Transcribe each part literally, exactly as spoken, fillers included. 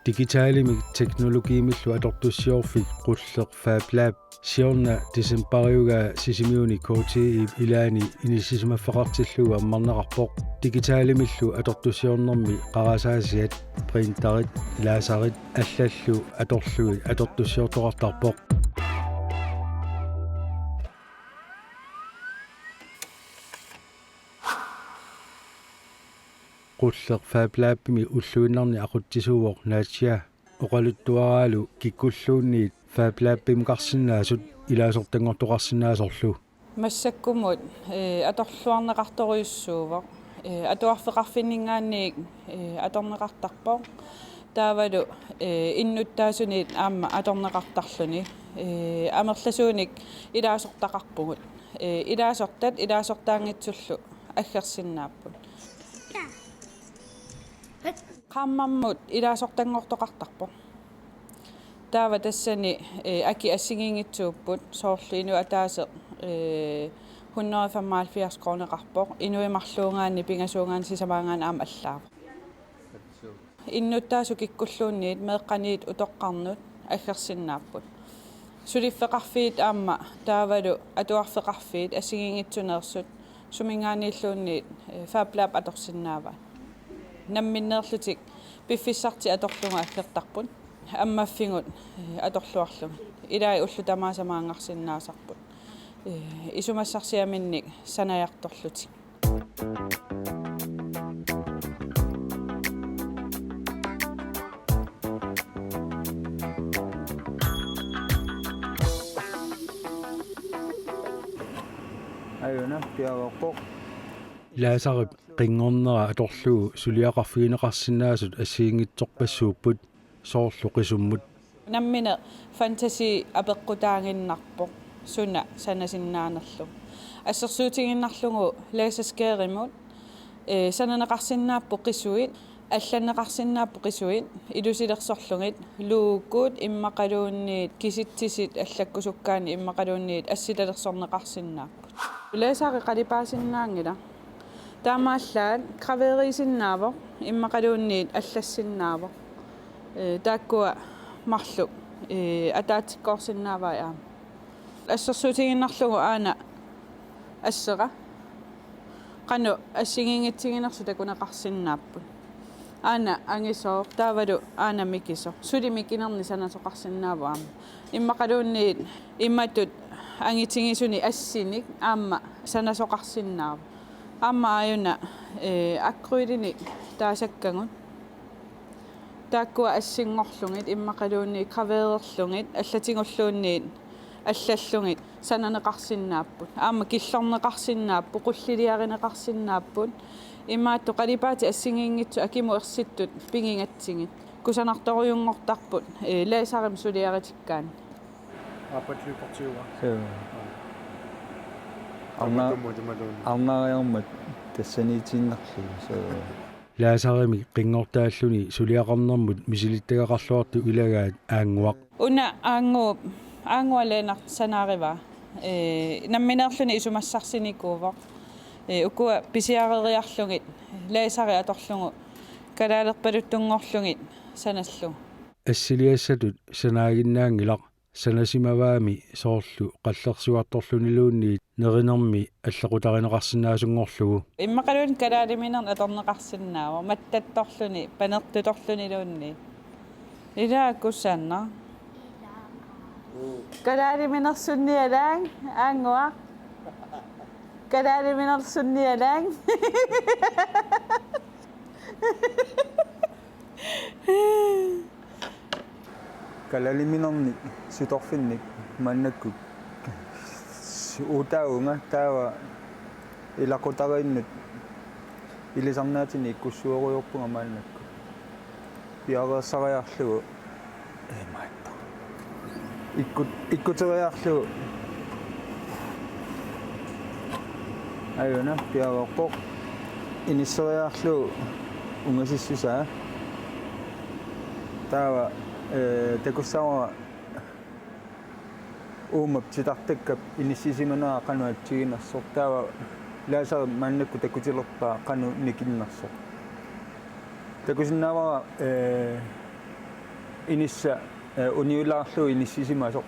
Digitalimik teknologiimillu atortussiorfik Qulleq Fab Lab siorna decembariugaa Sisimiuni K T I-p ilaani inissisimaffeqartillugu ammarneqarpoq. Digitalimillu atortussiornermi qarasaasiat, printerit, laserit allallu atorlugit atortussiortoqartarpoq. Qulleq Fab Labimi ulluinnarni aqutsisuuvoq Nadia, oqaluttuaraalu kikkulluunniit Fab Labimukarsinnaasut ilaasortanngortoqarsinnaasorlu. Massakkumut, ee, atorluarneqartorujussuuvoq. Ee, atuarfeqarfinninngaanniit, ee, atorneqartarpoq. Taavalu, ee, innuttaasuniit aamma atorneqartarluni. Ee, amerlasuunik ilaasortaqarpugut. Ee, ilaasortat ilaasortaanngitsullu aggersinnaapput. Qaammammut ilaasortanngortoqartarpoq. Taava tassani, ee, akit assigiinngitsuupput, soorlu inuit ataaseq, ee, hundrede femoghalvfjerds kroneqarpoq, inuit marluugaanni, pingasuugaanni, sisamaagaanni aamma allaavoq. Innuttaasut kikkulluunniit meeqqaniit utoqqarnut aggersinnaapput. Suliffeqarfiit aamma taavalu atuarfeqarfiit assigiinngitsuneersut suminngaanniilluunniit, ee, Fab Lab atorsinnaavaat. Namminneerlutik piffissartik atorlugit aggertarput. Ammaffigut, ee, atorluarlugit. Ilai ullut tamaasa maanngarsinnaasarput. Ee, isumassarsiaminnik sanajartorlutik. Aajuna, piareerpoq. Laserip qinngornera atorlugu suliaqarfigineqarsinnaasut assigiinngitsorpassuupput, soorlu qisummut. Nammineq fantasi apeqqutaaginnarpoq suna sanasinnaanerlugu. Assersuutigiinnarlugu laserskærimut, ee, sananeqarsinnaapput qisuit, allanneqarsinnaapput qisuit, ilusilersorlugit, luukkut immaqaluunniit kisitsisit allakkusukkaanni immaqaluunniit assitalersorneqarsinnaapput. Laseri qalipaasinnaanngilaq. Taamaallaat graveeriisinnaavoq, immaqaluunniit allassinnaavoq. Ee, taakkua marluk, ee, ataatsikkoorsinnaavai aamma. Assersuutigiinnarlugu aana assera. Qanoq assigiinngitsiginersut takuneqarsinnaapput. Aana angisooq, taavalu aana mikisoq. Suli mikinernik sanasoqarsinnaavoq aamma. Immaqaluunniit imatut angitigisunik assinik aamma sanasoqarsinnaavoq. Aamma aajuna, ee, akrylinik taasakkagut. Taakkua assinngorlugit, immaqaluunniit graveererlugit, allatigulluunniit allallugit sananeqarsinnaapput. Aamma killorneqarsinnaapput, qulliliarineqarsinnaapput. Imaattoq qalipaatit assigiinngitsut akimut ersittut pigigatsigit. Kusanartorujunngortarput, ee, laserimik suliaritikkaanni. Aappat lybertiua. Suu. Arna-, Tamatumuutumatuun. Arnaariarmat tassaniitiinnarlugu. Suu. Laserimik qinngortaalluni suliaqarnermut misilittagaqarluartut ilagaat Aannguaq. Una Aannguup, Aannguaq Lennert sanaarivaa. Ee, nammineerluni isumassarsinikuuvoq. Ee, ukua pisiareriarlugit, laseri atorlugu, kalaalerpaluttunngorlugit sanallugu. Assiliassatut sanaaginnaanngilaq. Sanasimavaami soorlu qallersuartorluniluunniit nerinermi allequtarineqarsinnaasunngorlugu. Immaqaluunniit kalaaliminernik atorneqarsinnaavoq, mattattorluni, panertutorluniluunniit. Ilaa kusanna. Kalaaliminersunnialaaq, Aannguaq. Kalaaliminersunnialaaq. Kalaaliminernik sitorfinnik maannakkut uutaavunga, taava ilaqutariinnut ilisarnaatini ikkussuerujoorpunga maannakkut. Piareersariarlugu. Imaattoq. Ikkut-, ikkuteriarlugu. Aajuna, piareerpoq. Inisseriarlugu ungasissusaa. Taava, ee, takussavara uumap titartakkap inissisimanera qanoq assiginersoq. Taava laserip maannakkut takutilerpaa qanoq nikinnersoq. Takusinnaavara, ee, Inissaq, eh, uniulaarlugu inissisimasoq.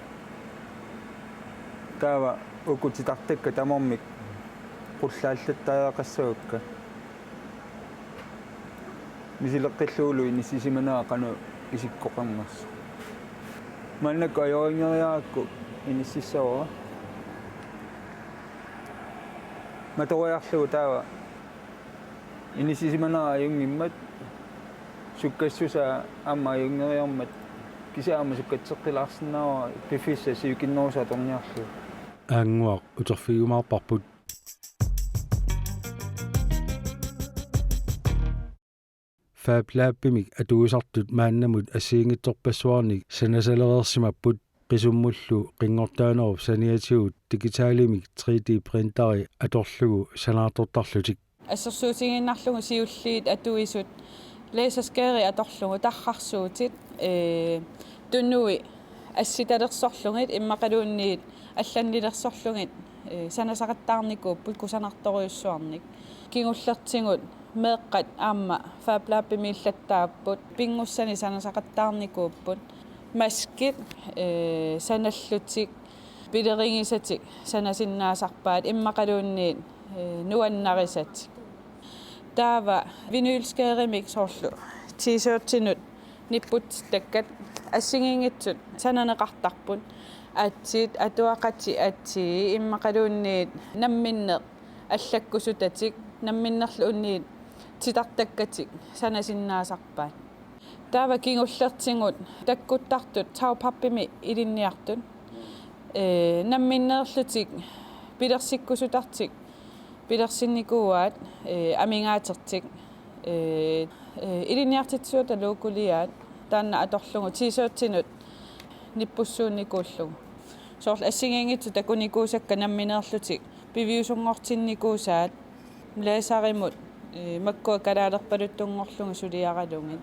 Taava uku titartakkat tamarmik qullaallattariaqassavakka. Misileqqillugulu inissisimanera qanoq isikkoqarnersoq. Maannakkut ajorinngeriarakku inississavara. Matoriarlugu taava inissisimanera ajunngimmat, sukkassusaa aamma ajunngeriarmat, kisianni aamma sukkatseqqilaarsinnaavara piffissaq sivikinnerusoq atorniarlugu. Aannguaq uterfigiumaarparput. Fab Labimik atuisartut maannamut assigiinngitsorpassuarnik sanasalereersimapput. Qisummullu qinngortaanerup saniatigut digitalimik tre D printeri atorlugu sanaartortarlutik. Assersuutigiinnarlugu siulliit atuisut laserskæri atorlugu tarrarsuutit, ee, tunui assitalersorlugit immaqaluunniit allannilersorlugit, ee, sanasaqattaarnikuupput kusanartorujussuarnik. Kingullertigut meeqqat aamma Fab Labimiillattaapput, pinngussanik sanasaqattaarnikuupput. Maskit, ee, sanallutik pilerigisatik sanasinnaasarpaat immaqaluunniit, ee, nuannarisatik. Taava vinylskærimik soorlu T-shirtinut nipputsittakkat assigiinngitsut sananeqartarput. Atsiit, atuaqatit atsii immaqaluunniit namminneq allakkusutatik, namminnerluunniit titartakkatik sanasinnaasarpaat. Taava kingullertigut takkuttartut tagpapimik ilinniartut, ee, namminneerlutik pilersikkusutartik pilersinnikuuaat, ee, amigaatertik, ee, ee, ilinniartitsisuata logoleaat taanna atorlugu T-shirtinut nippussuunnikuullugu. Soorlu assigiinngitsut takunikuusakka nammineerlutik piviusunngortinnikuusaat laserimut, ee, makkua kalaalerpaluttunngorlugit suliaralugit.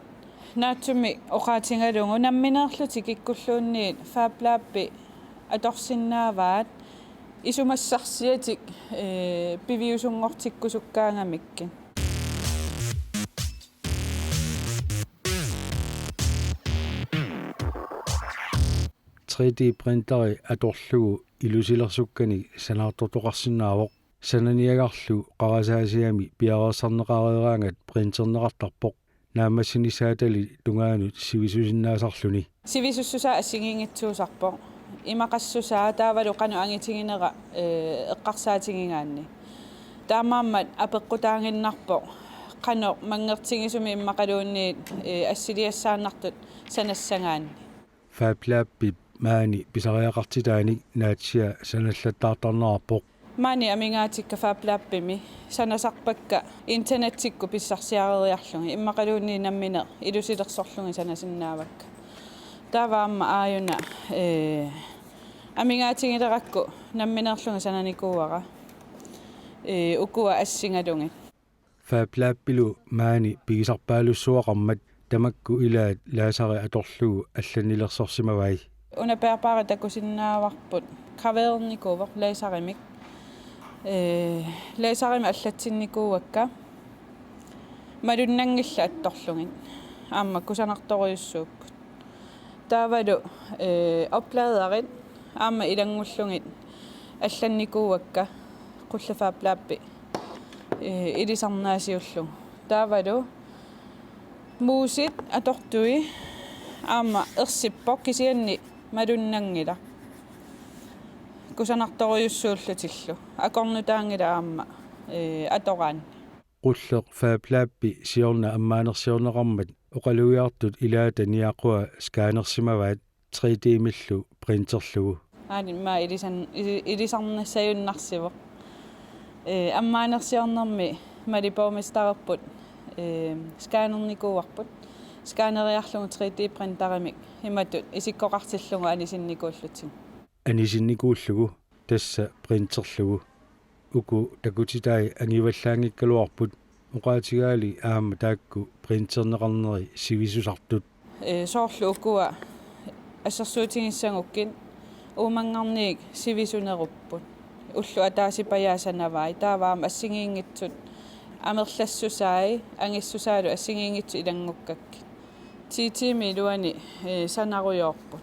Naatsumik oqaatigalugu nammineerlutik kikkulluunniit Fab Labi atorsinnaavaat isumassarsiatik, ee, piviusunngortikkusukkaangamikkit. Tre D printeri atorlugu ilusilersukkanik sanaartortoqarsinnaavoq. Sananiagarlu qarasaasiami piareersarneqareeraangat printerneqartarpoq. Naammassinissaatali tungaanut sivisusinnaasarluni. Sivisussusaa assigiinngitsuusarpoq. Imaqassusaa taavalu qanoq angitiginera, ee, eqqarsaatigigaanni. Taamaammat apeqqutaaginnarpoq qanoq manngertigisumik immaqaluunniit, ee, assiliassaannartut sanassagaanni. Fab Labip maani pisariaqartitaanik naatsia sanallattaartarnerarpoq. Maani amigaatikka Fab Labimi sanasarpakka internettikkut pissarsiareeriarlugit immaqaluunniit nammineq ilusilersorlugit sanasinnaavakka. Taava aamma aajuna, ee, amigaatigilerakku nammineerlugit sananikuuara, ee, ukua assigalugit. Fab Labilu maani pigisarpaalussuaqarmat tamakku ilaat laseri atorlugu allannilersorsimavai. Una bærbari takusinnaavarput, graveernikuuvoq laserimik. Ee, laserimik allatsinnikuuakka malunnanngillat attorlugit. Aamma kusanartorujussuupput. Taavalu, ee, opladerit aamma ilanngullugit allannikuuakka qulleq Fab Labi, ee, ilisarnaasiullugu. Taavalu muusit atortui aamma ersippoq kisianni malunnanngilaq. Kusanartorujussuullutillu. Akornutaanngilaq aamma, ee, atoraanni. Qulleq Fab Labi siorna ammaanersiorneqarmat oqalugiartut ilaata niaqua scannersimavaat tre D-millu printerlugu. Aani maa ilisan-, ili-, ilisarnassajunnarsivoq. Ee, ammaanersiornermi Mali borgmestererput, ee, scannernikuuarput. Scanneriarlugu tre D printerimik imatut isikkoqartillugu anisinnikuullutigu. Anisinnikuullugu tassa printerlugu. Uku takutitai angivallaanngikkaluarput, oqaatigaali aamma taakku printerneqarneri sivisusartut. Ee, soorlu ukua assersuutigissagukkit uumanngarniit sivisunerupput. Ullut ataasipajaat sanavai, taava aamma assigiinngitsut amerlassusai, angissusaalu assigiinngitsut ilanngukkakkit. T T-mi iluani, eh, sanarujoorput.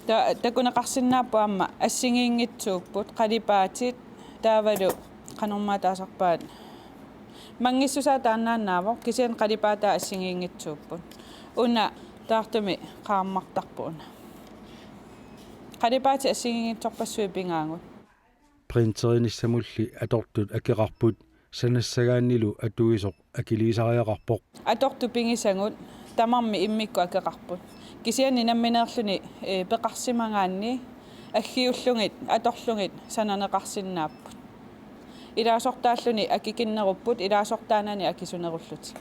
Ta-, takuneqarsinnaapput aamma assigiinngitsuupput, qalipaatit, taavalu qanormaa taasarpaat. Manngissusaa taannaannaavoq, kisianni qalipaataa assigiinngitsuupput. Una taartumi qaammartarpoq una. Qalipaatit assigiinngitsorpassuit pingaagut. Printerinissamulli atortut akeqarput, sanassagaannilu atuisoq akiliisariaqarpoq. Atortut pigisagut tamarmik immikkut akeqarput. Kisianni nammineerluni, eh, peqarsimagaanni aggiullugit, atorlugit sananeqarsinnaapput. Ilaasortaalluni akikinnerupput, ilaasortaanani akisunerullutik.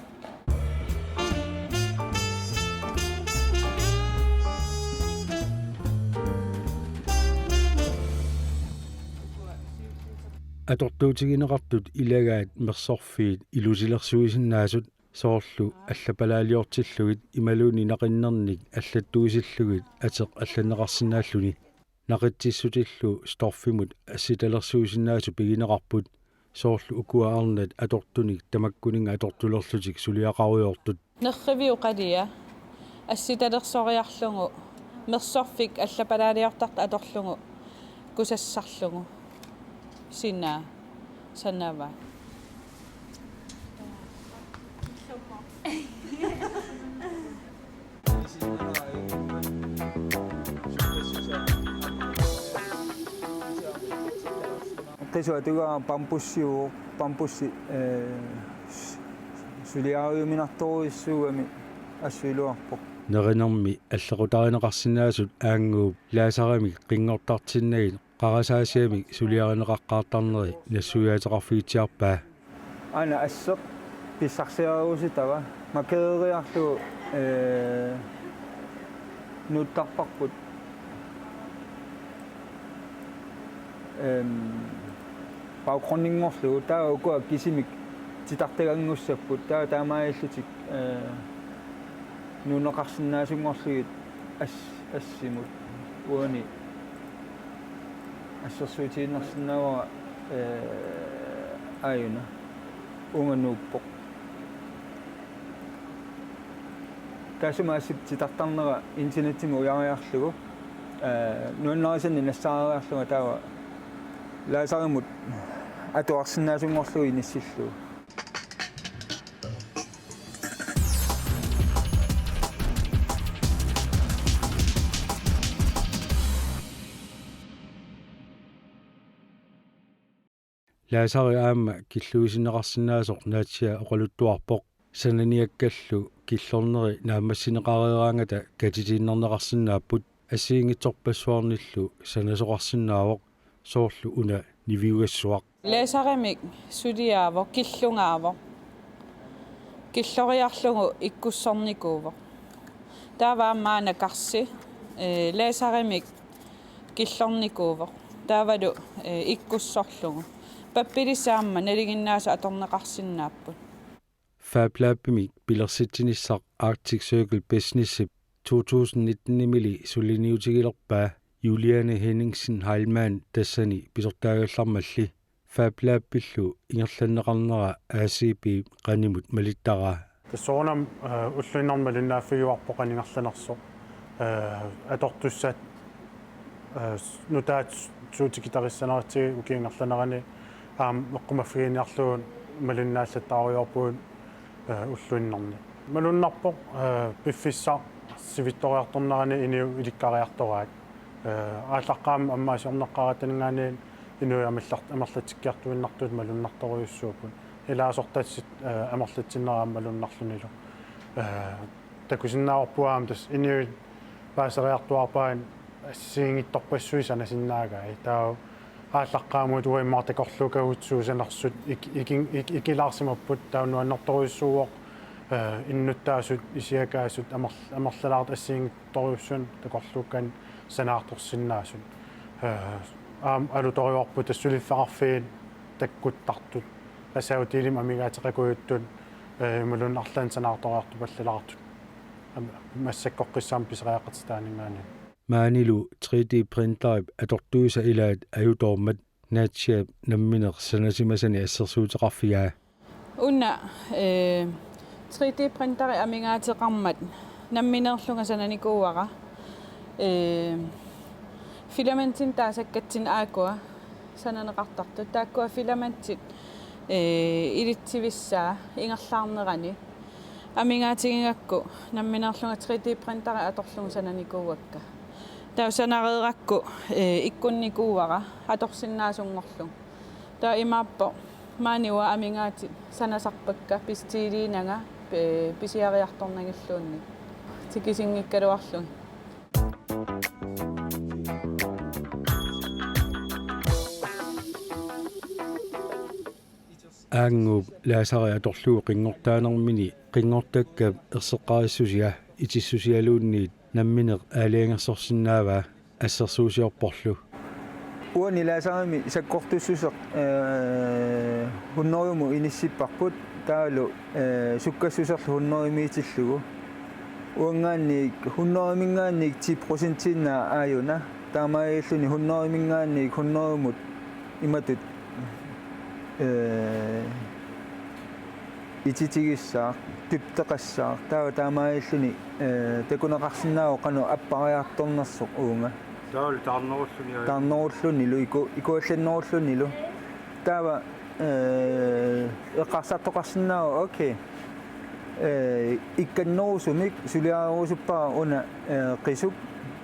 Atortuutigineqartut ilagaat mersorfiit ilusilersuisinnaasut, soorlu allapalaaliortillugit imaluunniit naqinnernik allattuisillugit ateq allanneqarsinnaalluni. Naqitsissutillu stoffimut assitalersuisinnaasut pigineqarput, soorlu ukua arnat atortunik tamakkuninnga atortulerlutik suliaqarujoortut. Nerriviup qalia assitalersoriarlugu, mersorfik allapalaaliortartoq atorlugu kusassarlugu. Sinaa sanavaa. Qisuatiga bambussiuvoq, bambussi, eh, suliariuminartorujussuugami assut iluarpoq. Nerinermi allequtarineqarsinnaasut aanguup laserimik qinngortartinnagit qarasaasiamik suliarineqaqqaartarneri nassuiaateqarfigitsiarpaa. Aana asseq pissarsiarusutava markereriarlugu, eh, nuuttarparput. Em, baggrundinngorlugu taava ukua kisimik titartaganngussapput, taava taamaalillutik, eh, nuunneqarsinnaasunngorlugit as-, assimut uani assersuutigiinnarsinnaavara, eh, aajuna uunga nuuppoq. Taassuma assip titartarnera internetsimut ujariarlugu, eh, nuannarisannik nassaariarlunga taava laserimut atuarsinnaasunngorlugu inissillugu. Laseri aamma killuisinneqarsinnaasoq Nadia oqaluttuarpoq. Sananiakkallu killorneri naammassineqareeraangata katitiinnarneqarsinnaapput, assigiinngitsorpassuarnillu sanasoqarsinnaavoq, soorlu una niviugassuaq. Laserimik suliaavoq, killugaavoq. Killoriarlugu ikkussornikuuvoq. Taava aamma aana karsi, eh, laserimik killornikuuvoq. Taavalu, eh, ikkussorlugu. Pappilissat aamma nalinginnaasut atorneqarsinnaapput. Fab Labimik pilersitsinissaq Arctic Circle Businessip to tusind nitten-imili suliniutigilerpaa Juliane Henningsen Heilmann tassani pisortaagallarmalli. Fab Labillu ingerlanneqarnera A C B qanimut malittaraa. Tassa soorunami, eh, ulluinnarni malinnaaffigivarput qanoq ingerlanersoq. Eh, atortussat, eh, nutaat suut tikitarissaneratsigit ukiup ingerlanerani aamma eqqumaffiginiarlugu malinnaallattaarujoorpugut, eh, ulluinnarni. Malunnarpoq, eh, piffissaq sivitsoriartornerani inuit ilikkariartoraat. Eh, aallaqqaammut ammaassiorneqqaarattaninngaanniit inuit amerlar-, amerlatsikkiartuinnartut malunnartorujussuupput. Ilaasortassat, eh, amerlatsinnera aamma malunnarlunilu. Eh, takusinnaavarput aamma tassa inuit paaseriartuaarpaat assigiinngitsorpassuit sanasinnaagaat. Taava aallaqqaammut uanga immaqa takorluukkagut suut sanersut ik-, ikin-, ik-, ikilaarsimapput, taava nuannertorujussuuvoq, eh, innuttaasut, isiakaasut, amer-, amerlalaartut assigiinngitsorujussuanut takorluukkanik sanaartorsinnaasut. Eh, aamma alutorivarput tassa suliffeqarfiit takkuttartut, asautilimi amigaateqakujuttut, eh, imaluunniit arlaannik sanaartoriartupallalaartut. Am-, massakkoqqissaarmik pisariaqartitaaninngaanniit. Maanilu tre D printerip atortuisa ilaat ajutoormat Nadiap nammineq sanasimasani assersuuteqarfigaa. Una, eh, Tre D printeri amigaateqarmat nammineerlunga sananikuuara. Ee, filamentit taasakkatsinnit aakkua sananeqartartut. Taakkua filamentit, ee, ilitsivissaa ingerlaarnerani amigaatigigakku nammineerlunga tre D printeri atorlunga sananikuuakka. Taava sanareerakku, ee, ikkunnikuuara atorsinnaasunngorlugu. Taava imaappoq maani uanga amigaatit sanasarpakka pistiliinanga, ee, pisiariartornagilluunniit. Tikisinngikkaluarlugit. Aannguup laseri atorlugu qinngortaanermini qinngortakkap erseqqarissusia itissusialuunniit nammineq aalajangersorsinnaavaa assersuusiorporlu. Uani laserimi sakkortussuseq, ee, hundredemut inissipparput taavalu, ee, sukkassuserlu hundredemiitillugu. Uanngaanniit hundredeminngaanniit ti procentiinnaq aajuna. Taamaalilluni hundredeminngaanniit hundredemut imatut, ee, ititigissaaq, dybdeqassaaq. Taava taamaalilluni, ee, takuneqarsinnaavoq qanoq appariartornersoq uunga. Taavalu taarnerulluni aajuna. Taarnerullunilu, iku-, ikuallannerullunilu. Taava, ee, eqqarsartoqarsinnaavoq, okay. Ee, ikkannerusumik suliarerusuppara una, ee, qisup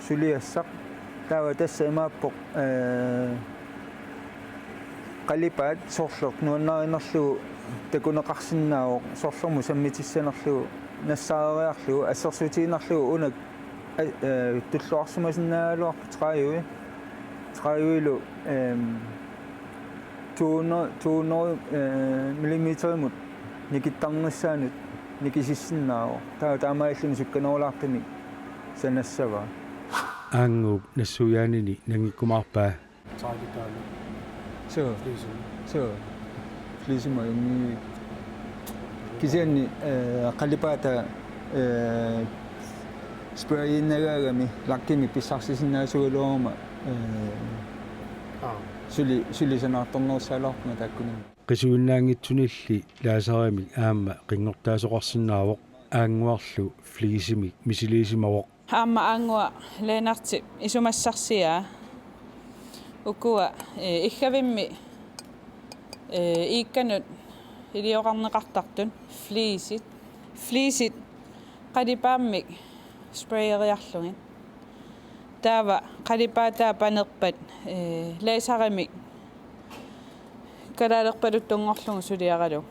suliassaq. Taava tassa imaappoq, ee, qalipaat sorleq nuannarinerlugu takuneqarsinnaavoq, sorlermut sammitissanerlugu nassaareriarlugu assersuutigiinnarlugu una, ee, ee, tulluarsimasinnaagaluarpoq tredive, tredive-lu, em, to hundrede, to hundrede, ee, millimeterimut nikittarnissaanut nikisissinnaavoq. Taava taamaalilluni sukkanerulaartumik sanassavaa. Aannguup nassuiaanini nangikkumaarpaa. Taakitaalu. Suu. Fliisimi. Suu. Fliisimut ajunngivik. Kisianni, ee, qalipaata, ee, sprayiinnagaagami lakkimik pissarsisinnaasugaluaruma, ee, Aa. suli, suli sanaartornerussaagaluarpunga taakkunani. Qisuinnaanngitsunilli laserimik aamma qinngortaasoqarsinnaavoq, Aannguarlu fliisimik misiliisimavoq. Aamma Aannguaq Lennartip isumassarsiaa. Ukua, ee, iggavimmi, ee, iikkanut ilioqarneqartartut fliisit. Fliisit qalipaammik sprayeriarlugit. Taava qalipaataa panerpat, ee, laserimik kalaalerpaluttunngorlugu suliaralugu.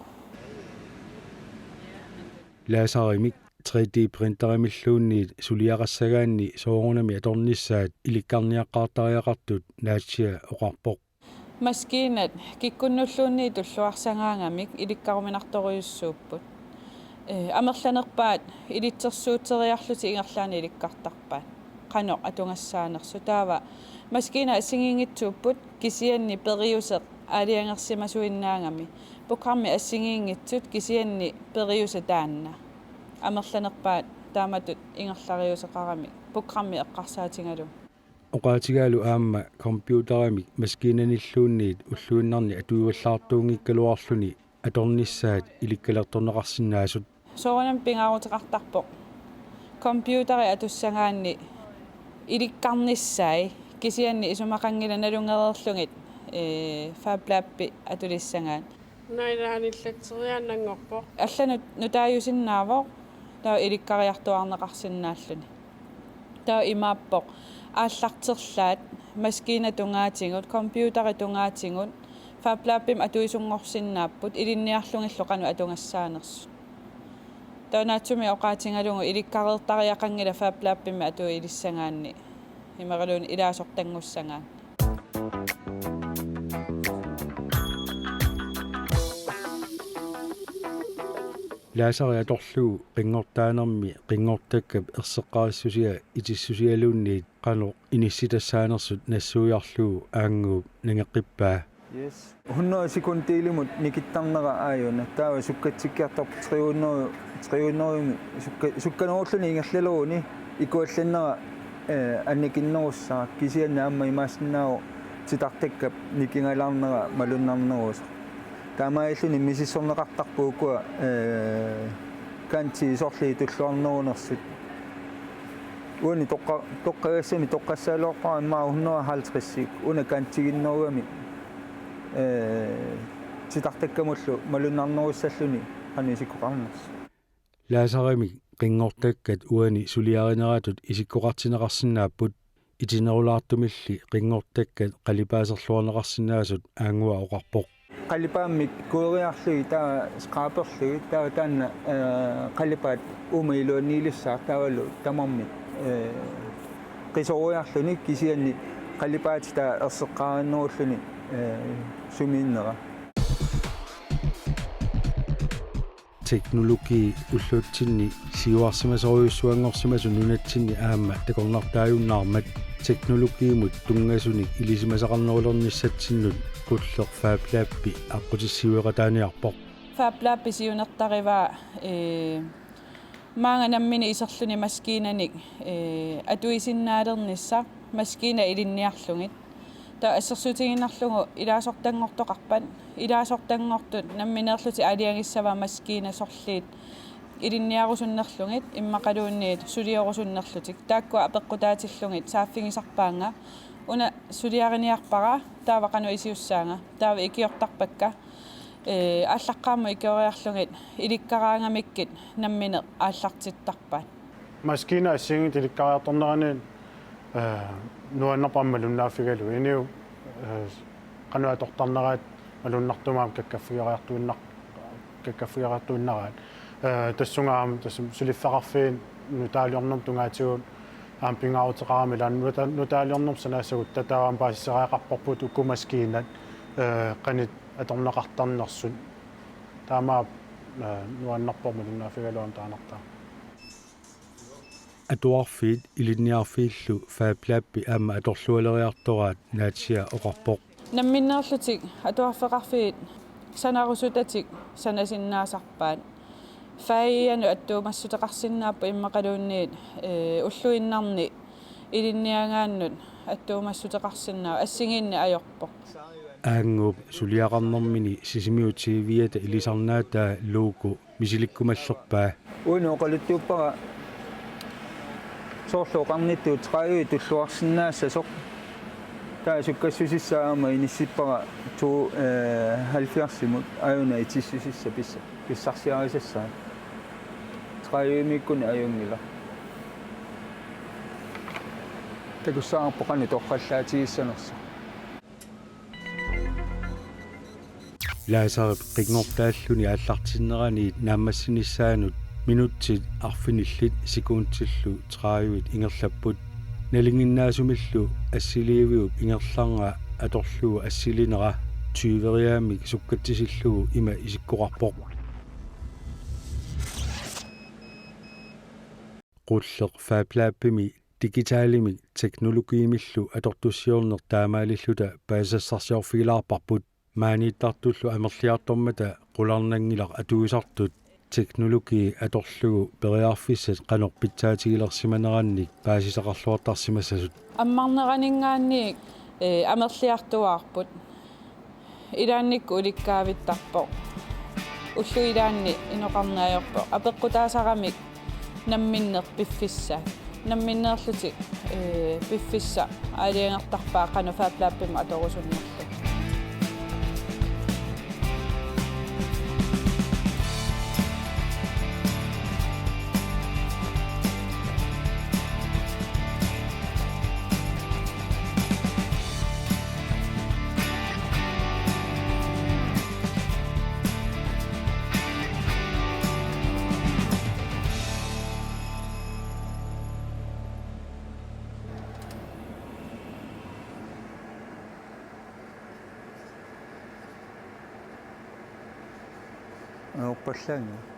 Laserimik tre D printerimilluunniit suliaqassagaanni soorunami atornissaat ilikkarniaqqaartariaqartut Naatsia oqarpoq. Maskiinat kikkunnulluunniit tulluarsagaagamik ilikkaruminartorujussuupput. Ee, amerlanerpaat ilitsersuuteriarlutik ingerlaannaq ilikkartarpaat qanoq atugassaanersut. Taava maskiinat assigiinngitsuupput, kisianni periuseq aalajangersimasuinnaagami. Programmi assigiinngitsut, kisianni periuseq taanna. Amerlanerpaat taamatut ingerlariuseqaramik programmi eqqarsaatigalugu. Oqaatigaalu aamma computerimik maskiinanilluunniit ulluinnarni atuivallaartuunngikkaluarluni atornissaat ilikkalertorneqarsinnaasut. Soorunami pingaaruteqartarpoq computeri atussagaanni ilikkarnissaat, kisianni isumaqanngilaq nalunngereerlugit, ee, Fab Labi atulissagaat. Naila anillatseriaannanngorpoq. Allanut nutaajusinnaavoq, taava ilikkariartuaarneqarsinnaalluni. Taava imaappoq aallarterlaat maskiinat tungaatigut, computerit tungaatigut, Fab Labimi atuisunngorsinnaapput ilinniarlugillu qanoq atugassaanersut. Taava naatsumik oqaatigalugu ilikkareertariaqanngilaq Fab Labimi atuilissagaanni, imaluunniit ilaasortanngussagaanni. Laseri atorlugu qinngortaanermi qinngortakkap erseqqarissusia itissusialuunniit qanoq inissitassaanersut nassuiarlugu Aannguup nangeqqippaa. Yes. Hundrede sekundiilimut nikittarnera aajuna, taava sukkatsikkiartorpoq tre hundrede, tre hundrede sukka-, sukkanerulluni ingerlaleruni ikuallannera, ee, annikinnerussaaq, kisianni aamma imaassinnaavoq titartakkap nikigalaarnera malunnarnerusoq. Taamaalilluni misissorneqartarput ukua, ee, Kanti sorliit tulluarnerunersut. Uani toqqa-, toqqagassani toqqassagaluarpara immaqa hundrede og halvtreds una kantiginnerugami, ee, titartakkamullu malunnarnerussalluni qanoq isikkoqarnersoq. Laserimik qinngortakkat uani suliarineratut isikkoqartinneqarsinnaapput, itinerulaartumilli qinngortakkat qalipaaserluarneqarsinnaasut Aangua oqarpoq. Qalipaammik kueriarlugit taava skraberlugit taava taanna, ee, qalipaat uuma iluaniilissaaq taavalu tamarmik, ee, qisoriarluni kisianni qalipaatit taava erseqqaarinnerulluni, ee, sumiinnera. Teknologi ullutsinni siuarsimasorujussuanngorsimasoq nunatsinni aamma takornartaajunnaarmat teknologiimut tunngasunik ilisimasaqarnerulernissatsinnut Qulleq Fab Labi aqqutissiueqataaniarpoq. Fab Labi siunertarivaa, ee, maanga nammineq iserluni maskiinanik, ee, atuisinnaalernissaq maskiinat ilinniarlugit. Taava assersuutigiinnarlugu ilaasortanngortoqarpat, ilaasortanngortut nammineerlutik aalajangissavaat maskiinat sorliit ilinniarusunnerlugit immaqaluunniit suliorusunnerlutik. Taakkua apeqqutaatillugit saaffigisarpaannga. Una suliariniarpara, taava qanoq iliussaanga, taava ikiortarpakka, ee, aallaqqaammut ikioriarlugit ilikkaraangamikkit nammineq aallartittarpaat. Maskiinat assigiinngitsut ilikkariartornerani, ee, nuannerpoq aamma malunnaavigalugu. Inuit, ee, qanoq atortarneraat malunnartumik aamma kakkaffigeriartuinnar-, kakkaffigeriartuinnaraat. Ee, tassunga aamma tassa suliffeqarfiit nutaaliornermut tungaatigut aamma pingaaruteqarami, ila nuta-, nutaaliornermut sanaassaguttaaq taava aamma paasisariaqarparput uku maskiinat, ee, qanoq atorneqartarnersut. Taamaappoq, ee, nuannerpoq malunnaavigalugu aamma taannartaa. Atuarfiit ilinniarfiillu Fab Labi aamma atorlualeriartoraat Nadia oqarpoq. Namminneerlutik atuarfeqarfiit sanarusutatik sanasinnaasarpaat. Fagianut attuumassuteqarsinnaapput immaqaluunniit, ee, ulluinnarni ilinniagaannut attuumassuteqarsinnaavoq, assigiinneq ajorpoq. Aannguup suliaqarnermini Sisimiut T V-ata ilisarnaataa logo misilikkumallerpaa. Uani oqaluttuuppara soorlu oqarnittut tredive tulluarsinnaassasoq. Taava sukkassusissaq aamma inissippara to, ee, halvfjerdsimut ajuna itissusissaq pissa-, pissarsiarisassaaq. Tredivemiikkunik ajunngilaq. Takussavarput qanoq torrallaatigissagassaq. Laserip qinngortaalluni aallartinneraniit naammassinissaanut minutsit arfinillit sekundillu tredivit ingerlapput. Nalinginnaasumillu assiliiviup ingerlanera atorlugu assilinera tyveriaammik sukkatsisillugu ima isikkoqarpoq. Qulleq Fab Labimi digitalimik teknologiimillu atortussiorneq taamaalilluta paasisassarsiorfigilaarparput. Maaniittartullu amerliartormata qularnanngilaq atuisartut teknologi atorlugu periarfissat qanoq pitsaatigilersimanerannik paasisaqarluartarsimassasut. Ammarneraninngaanniit, ee, amerliartuaarput. Ilaannikkut ulikkaavittarpoq. Ullut ilaanni inoqarneq ajorpoq. Apeqqutaasaramik namminneq piffissaat. Namminneerlutik, ee, piffissaq aalajangertarpaat qanoq Fab Labimut atorusunnerlugu. Ajorpallaannga.